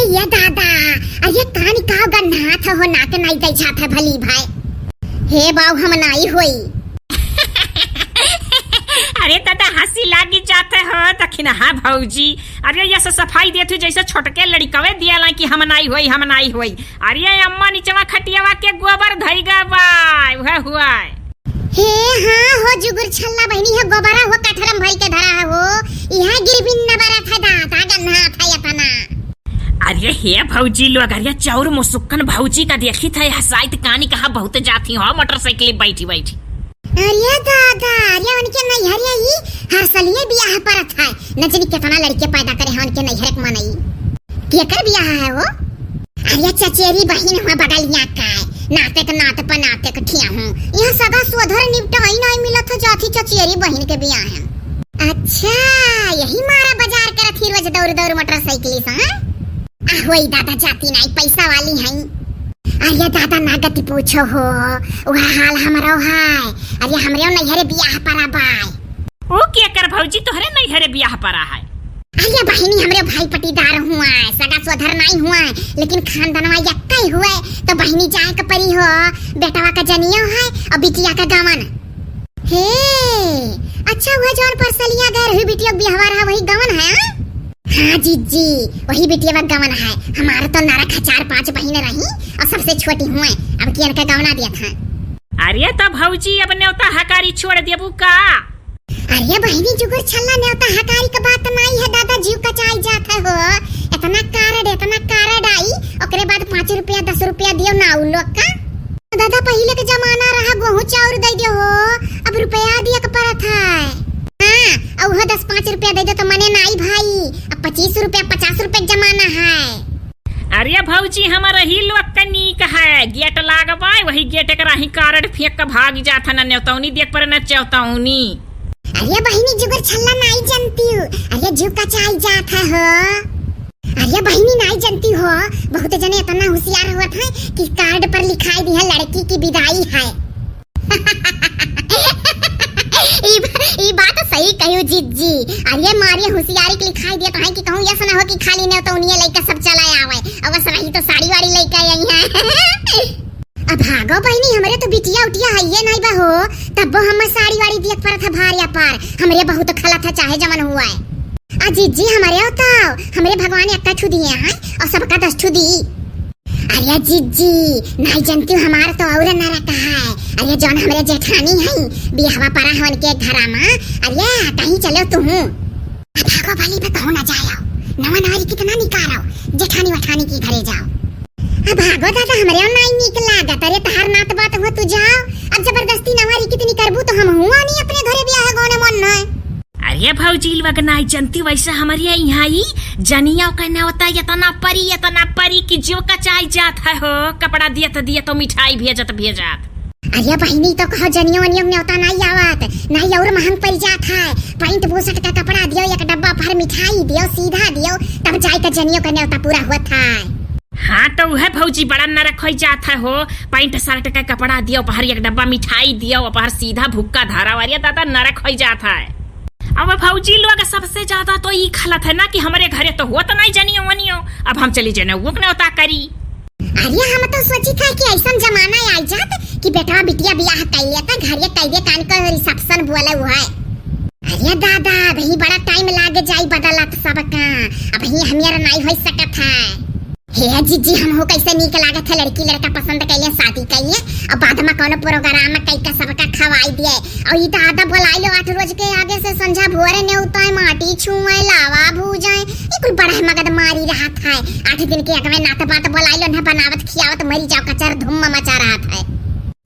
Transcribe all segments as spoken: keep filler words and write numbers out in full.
ये दादा, अरे कान का गन्हात हो, नाक नाई दै जात है भली भाई। हे बाऊ, हम नाई होई। अरे दादा, हँसी लागी जात हो, दखिनहा भौजी। अरे ये से सफाई देत हुई जैसे छोटके लड़िकवे दियाला कि हम नाई होई, हम नाई होई। अरे अम्मा निचवा खटियावा के गोबर धइगा बाय, उहे हुआय। हे हाँ हो जुगुर छल्ला बहिनी, है गोबरा हो कठरम भई के धरा है हो। इहाँ गिरबिन न बरत है दादा, गन्हात है एतना। अरे हे भौजी लोग, अरे चाउर मुसुक्कन भौजी का देखित है, हँसाइत कानी कहाँ बहुत जाती हो मोटरसाइकिल बैठी बैठी। अरे दादा, अरे उनके नैहरे ई हर सलिए बियाह परत है, न जानी केतना लड़िके पैदा करे हैं उनके नैहरे के मनई। केकर बियाह है वो? अरे चचेरी बहिन हुआ बगलिया का है, नाते के नात पर नाते के ठिया हूँ। यहाँ सगा सोधर निपटाई नाई मिलत है, जाती चचेरी बहिन के बियाह है। अच्छा, यही मारा बाजार करत ही रोज दौड़ दौड़ मोटरसाइकिल से, हाँ? आ होई दादा, जाती नाई, पैसा वाली हैं। अरे दादा ना गति पूछो हो, वह हाल हमरो है। अरे हमरे नैहरे बियाह परा बाय। ओ केकर भौजी तोहरे नैहरे बियाह परा है? अरे बहिनी, हमरे भाई पटीदार हुआ है, सगा सोधर नाई हुआ है, लेकिन खानदानवा यक्का ही हुआ है, तो बहिनी जाए के परी हो, बेटवा का जनियो है और बिटिया का गवन। हे, अच्छा हुआ जौन परसलिया गए रही बिटिया बिहवा रहा वही गवन है, हाँ? हाँ जीजी, वही बिटिया गवन है। हमारे तो नरक है, चार पांच बहिन रही और सबसे छोटी हुए, अब की इनका गवना दिया था। अरे तो भौजी अब नेवता हकारी छोड़ देबू का? अरे बहिनी जुगुर छल्ला नेवता हकारी का बात नाई है दादा, जीव कचाई जात है हो। इतना कार्ड, इतना कार्ड आई, ओकरे बाद पाँच रुपया, दस रुपया दियो ना उ लोग का। दादा पहिले के जमाना रहा, गोहूँ चाउर दे दे हो, अब रुपया दिया के परत है। हाँ, और वो दस पाँच रुपया दे दे तो मने नाई भाई, अब पच्चीस रुपया, पचास रुपया के जमाना है। अरे भौजी, हमारा ही लोग का नीक है, गेट लागबाय, वही गेट के राही कार्ड फेंक के भाग जात है, न नेवतौनी देख पर न चेवतौनी। अरे बहिनी जुगर छल्ला नाई जनती हूँ, अरे जीव कचाई जात है हो। अरे बहिनी नाई जनती हो, बहुत जने इतना होशियार होत है कि कार्ड पर लिखाई दी है लड़की की विदाई है। ई, ई बात सही कहियो जीजी। अरे मारी होशियारी के लिखाई देत है कि कहूँ यस ना हो कि खाली नेवतौनिये लइका सब चला आवे। अब बस रही तो साड़ी वाड़ी लइका यही है। अब भागो बहिनी, हमरे तो बिटिया उटिया हइये नाई बा हो, तब्बो हम साड़ी वाड़ी दियत परत है भारिया पार, हमरे बहुत खलत है चाहे जमन हुआ है। आ जीजी हमरे होता, हमरे भगवान एक ठू दिए हैं और सबका दस ठू दी। अरे जीजी, नाई जनती हमार तो और नरक है। अरे जौन हमरे जेठानी है, बियाहवा परा है उनके घरा मा। अरे कहीं चलो तू हूँ। भागो भली बे कहूँ ना जाओ, नवा नारी कितना निकारो, जेठानी वठानी की घरे जाओ। अब भागो दादा, हमरे और नाई नीक लागत। अरे तहार नात बात हुआ तू जाओ, अब जबरदस्ती नवा री कितनी करबू तो हम हुआ नहीं अपने घरे बियाह गोने मन नहीं। अरे भौजी लोग नाई जनती, वैसे हमरे यहाँ ई जनियो का नेवता इतना परी, इतना परी कि जीव कचाई जात है हो। कपड़ा दियत दियत तो मिठाई भेजत भेजत। अरे बहिनी तो कहो जनियो वनियो का नेवता नाई आवत, नाई और महंग पड़ जात है। पैंट बुशर्ट का कपड़ा दियो, एक डब्बा भर मिठाई दियो, सीधा दियो, तब जाए के जनियो का नेवता पूरा होत है। हाँ तो वह भौजी बड़ा नरक हो जात है हो, पैंट शर्ट का कपड़ा दियो, बाहर एक डब्बा मिठाई दियो, बाहर सीधा भुक्का धरा, अरे दादा नरक हो जात है। अब भौजी लोग सबसे ज्यादा तो ई खलत है ना कि हमरे घरे तो होत नहीं जनियो वनियो, अब हम चली जने वो नेवता करी। अरे हम तो सोची था कि ऐसा जमाना आ जात कि बेटवा बिटिया बियाह कर लेता, घरे कर दे कान को रिसेप्शन बोले हुआ है। अरे दादा, अभी बड़ा टाइम लाग जाई बदलत सबका, अभी हमार नहीं हो सकत है। हे जीजी, हम हो कैसे नीक लागत है, लड़की लड़का पसंद कैले, शादी कैले, अब बाद में कोनो प्रोग्राम कई के सबका खवाई दिए। और ई दादा बोलाई लो आठ रोज के आगे से संझा भोरे नेवताए, माटी छुए, लावा भूजाए, ई कुल बड़ा मगद मारी रहत है। आठ दिन के अगवे नात बात बोलाई लो, न बनावत खियावत मरी जाओ, कचर धुम्म मचा रहत है।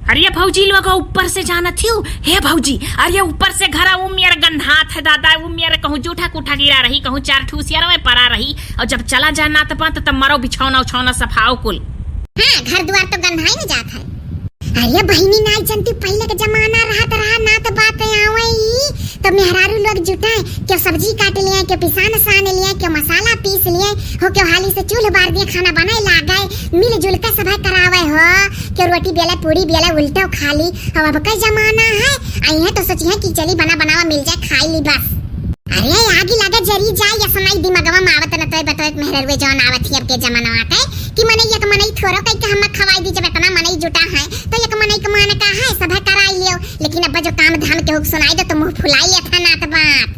अरे भौजी लोग ऊपर से जानत हियो, हे भौजी, अरे ऊपर से घरा उ मेर गंधात है दादा, उ मेर कहूँ जूठा कूठा गिरा रही, कहूँ चार ठूसिया रहे परा रही, और जब चला जा नात बात तब मरो बिछौना उछौना सफाओ कुल। हाँ, घर द्वार तो गंधाई न जात है। अरे बहिनी नाई जनती, पहिले के जमाना रहत रहा, नात बात आवे ई, तो मेहरारू लोग जुटाए, क्यों सब्जी काट लिए, क्यों पिसान सान लिए, क्यों मसाला पीस लिए, हो क्यों हाली से चूल्ह बार दिए, खाना बनाए लागे, मिलजुल के सभा करावे हो, क्यों रोटी बेले, पूरी बेले, उल्टो खाली। अब, अब का जमाना है, आई है तो सोची है कि चली बना बनावा मिल जाए, खाई ली बस। अरे आगी लगे जरी जाए, असनई दिमगवा में आवत न तोय बतोय मेहररुए जौन आवत ही अब के जमानवा के, कि मनई एक मनई थोरो कई के हम्मा खवाई दी, जब इतना मनई जुटा है, तो एक मनई के मान का है, सभे कराई लियो, लेकिन अब जो काम धाम के हुक सुनाई दो, तो मुँह फुलाई अथा नात बात।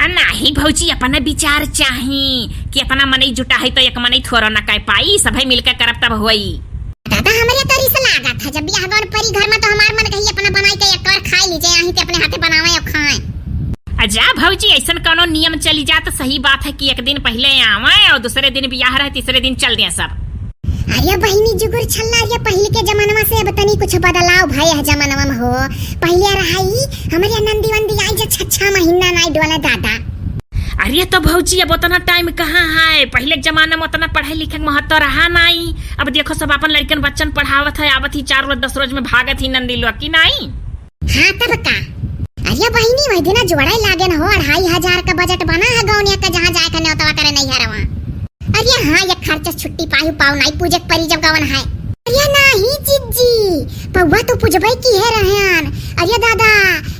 आ नाही भौजी, अपना विचार चाही कि इतना मनई जुटा है, तो एक मनई थोरो न कह पाई, सभे मिलके करब तब होई। दादा, हमरे तो रिस लागत है, जब बियाह गौन परी घर में तो हमार मन कही अपना बनाई के एक और खाई लीजे, यहीं ते अपने हाथे बनावे और खाए। आ जा भौजी, ऐसन कौनो नियम चली जा तो सही बात है कि एक दिन पहिले आवे और दूसरे दिन बियाह रहे, तीसरे दिन चल दे सब। अरे बहिनी जुगुर छल्ला, अरे पहिले के जमानवा से अब तनी कुछ बदलाव भय है जमानवा में हो। पहिले रहाई हमरे नंदी वंदी आई जे छह छह महीना नाई डोले दादा। अरे तो भौजी, अब उतना टाइम कहाँ है? पहिले के जमाना में उतना पढ़े लिखे के महत्व रहा नाई। अब देखो, सब अपन लड़कन बच्चन पढ़ावत है, आवत ही चार रोज, दस रोज में भागत ही नंदी लोग की नाई। हाँ, तब का? अरे बहिनी, वही दिना जोड़े लागे न हो, अढ़ाई हजार का बजट बना है गौनिया का, जहाँ जाए का न्योतवा करे नैहरवा। अरे हाँ, ये खर्चा छुट्टी पाई पाऊ नाई पूजे के परी जब गवन है। अरे नाही जिज्जी, पौवा तो पूजबे की है रहन। अरे दादा,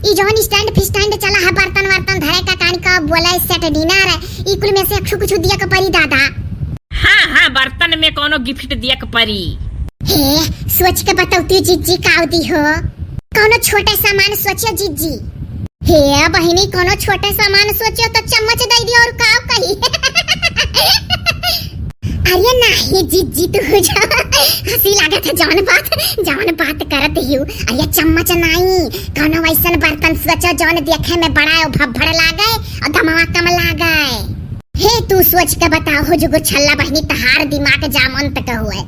ई जौन स्टैंड फिस्टैंड चला है, बर्तन वर्तन धरे का, कान का बोला, सेट डिनर, ई कुल में से कुछ कुछ दिया के परी दादा। हाँ हाँ, बर्तन में कौनो गिफ्ट दिया के परी। हे, सोच के बतौती जिज्जी, काव दी हो? कौनो छोटा सामान सोचो जिज्जी। हे बहिनी, कौनो छोटा सामान सोचो तो चम्मच दे दियो और काव कही। अरे नाही जिज्जी, तू जो हँसी लागत है, जौन बात, जौन बात करत हियो। अरे चम्मच नाही, कौनो वैसन बर्तन सोचो जौन देखे में बड़ा और भब्बड़ लागे और दमवा कम लागे। हे तू सोच के बताओ हो जुगुर छल्ला बहिनी, तहार दिमाग जामन तक हुए।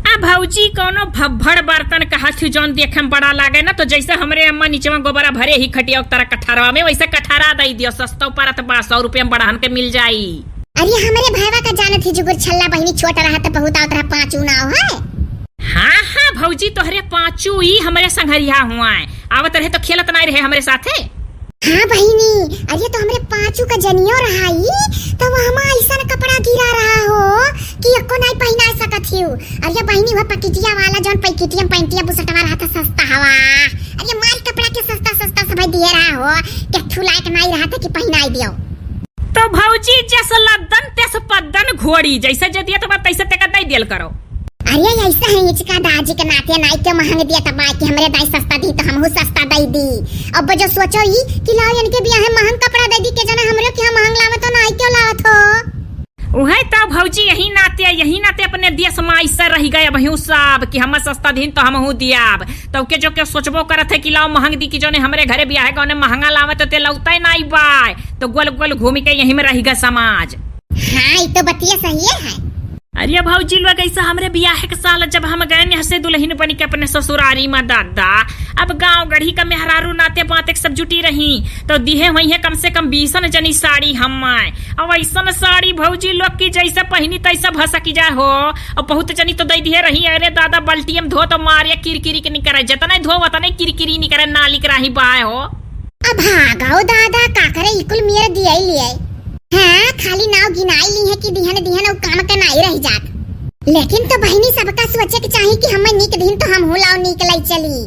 आ भौजी, कौनो भब्बड़ बर्तन कहत हूँ जौन देखे में बड़ा लागे ना, तो जैसे हमरे अम्मा नीचवा गोबरा भरे ही खटिया तरह कठारवा में, वैसे कठारा दे दियो, सस्तो परत बा, सौ रुपया में बड़हन के मिल जाई। अरे हमरे भैवा का जानत ही जुगुर छल्ला बहिनी, छोट रहा तो बहुत आवत रहा, पाँचू नाव है। हाँ हाँ भौजी, तोहरे पाँचू ई हमरे संघरिया हुआ है, आवत रहे तो खेलत नाई रहे हमरे साथे। हाँ बहिनी, अरे तो हमरे पाँचू का जनियो रहा ई, तो वो हमा ऐसन कपड़ा गिरा रहा हो कि एको नाई पहिना सकत हियो। अरे बहिनी, वो पकिटिया वाला जौन पैकिटिया में पैंटिया बुसटवा रहा था सस्ता हवा, अरे माल कपड़ा के सस्ता सस्ता सब दिए रहा हो, केथू लायक नाई रहा था कि पहिनाई दियो। तो भौजी, जस लद्दन तेस पद्दन घोड़ी, जैसे जे दिया तो तैसे तेका दे दियल करो। अरे ऐसा है, इचका दाजी के नाते नाई के महंग दिया तब कि हमरे दाई सस्ता दी तो हमहू सस्ता दे दी। अब जो सोचो ई कि लाओ इनके बियाह है महंग कपड़ा दे दी, के जाने हमरे के यहाँ महंग लावत हो, नाई क्यों लावत हो? उहे तो भौजी, यही नाते, यही नाते अपने देश में ऐसा रह गए अब हूँ सब कि हम सस्ता दिन तो हमहू दियाब। तो के जो के सोचबो करत है कि लाओ महंग दी, कि जोने हमरे घरे बियाह है, कौने महंगा लावत हो, ते लौते नाई बाय, तो गोल गोल घूम के यही में रह गए समाज। हाँ, ई तो बतिया सही है। अरे भौजी लोग, ऐसा हमरे बियाह के साल जब हम गए यहाँ से दुल्हन बन के अपने ससुरारी में दादा, अब गांव गढ़ी का मेहरारू नाते पाते सब जुटी रही, तो दिहे हुई है कम से कम बीसन जनी साड़ी हम। अब ऐसन साड़ी भौजी लोग की जैसे पहिनी तैसे भसकी जाए हो। अब बहुत जनी तो दे दिहे रही, अरे दादा, बल्टियम धो तो मारे किरकिरी के निकरे, जितने धो उतने किरकिरी निकरे, नालिक राही बाय हो। अब भागो दादा, का करे, ई कुल मेर दिए लिए। हाँ, खाली नाव गिनाई ली है कि दिहन दिहन उ काम के नाई रह जात। लेकिन तो बहिनी, सबका सोचे के चाही कि हमें नीक दिन तो हमहू लाओ नीक लाई चली।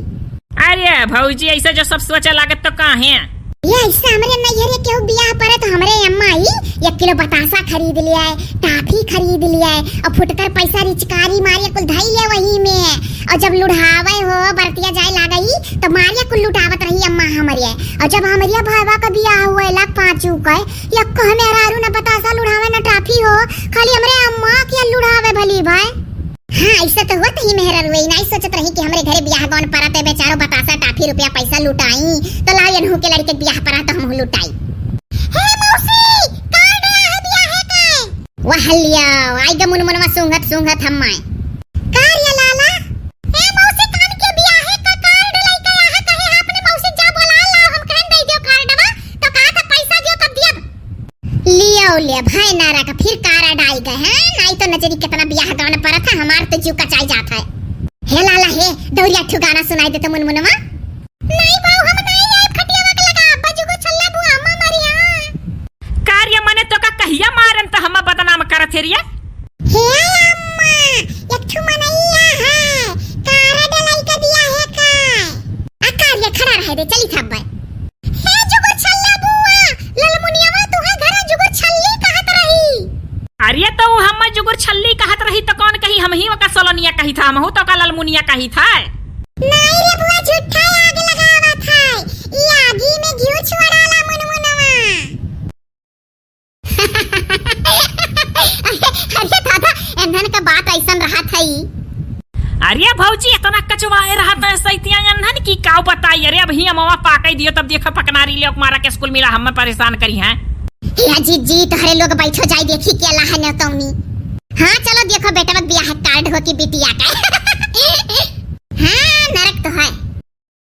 अरे भौजी, ऐसा जो सब सोचे लागत तो का है? ये ऐसा हमरे नैहरे केहू बियाह परे तो हमरे अम्मा ही एक किलो बतासा खरीद लिया है, टाफी खरीद लिया है और फुटकर पैसा रिचकारी मारिया कुल धई ले वही में। और जब लुढ़ावे हो बरतिया जाए लागई तो मारिया कुल लुटावत रही अम्मा हमरे। और जब हमरिया भैया का बियाह हुए ला पाँचू के, यक्को हमें मेहरारू न बतासा लुढ़ावे न टाफी हो, खाली हमरे अम्मा के लुढ़ावे भली भाई। हाँ, ऐसा तो होत ही मेहरारू, ई नाई सोचत रही कि हमरे घरे बियाह गौन परत है, बेचारो बतासा टाफी रुपया पैसा लुटाई, तो लाओ एनहू के लड़के बियाह परा तो हमहू लुटाई। हे मौसी, कार्ड आया है बियाहे के? वाह लिया, आई ग मुनमुनवा सूंघत सूंघत हम्मा। का रे लाला? हे मौसी, कान के बियाहे का कार्ड लइके आया है, कहे है अपने मौसी जा बोला लाओ, हम कहन दे दियो कार्डवा, तो कहा था पैसा दियो तब दियब। लियो ले भाई नारा का फिर कार्ड आई गए हैं, नाई तो नजरी कितना बियाह गान परत है, हमार तो जीव कचाई जात है। हे लाला हे, दौरिया ठू गाना सुनाई दे तो मुनमुनवा। नाई बाऊ, हम नाई आए खटियावा के लगा, बजुगो छल्ला बुआ अम्मा मारी हाँ। का रे मने तो का कहिया मारन त हम्मा बदनाम करत हे रिया? हे अम्मा, एक ठू मनैया है, कार्ड लइके दिया है का? आ का रे खड़ा रहे दे, चली थब्बे। हे जुगुर छल्ला बुआ, ललमुनिया कही था, हमहू तो का ललमुनिया कही था। नाई रे बुआ, झूठा आग लगावत है। ई आगी में घिउ छोड़ाला मुनमुनवा। अरे, अरे दादा, एन्हन का बात ऐसन रहत है। अरे भौजी, इतना कचवाए रहत है सैतिया एन्हन की काउ बताई। अरे अबही अमवा पाकै दियो, तब देखो पकनारी ले मारा के स्कूल मिला, हमें परेशान करी हैं। या जीजी, तोहरे लोग बैठो, जाई देखी के ला है नेवतौनी। हाँ, चलो देखो बेटवा के बियाह कार्ड हो कि बिटिया का।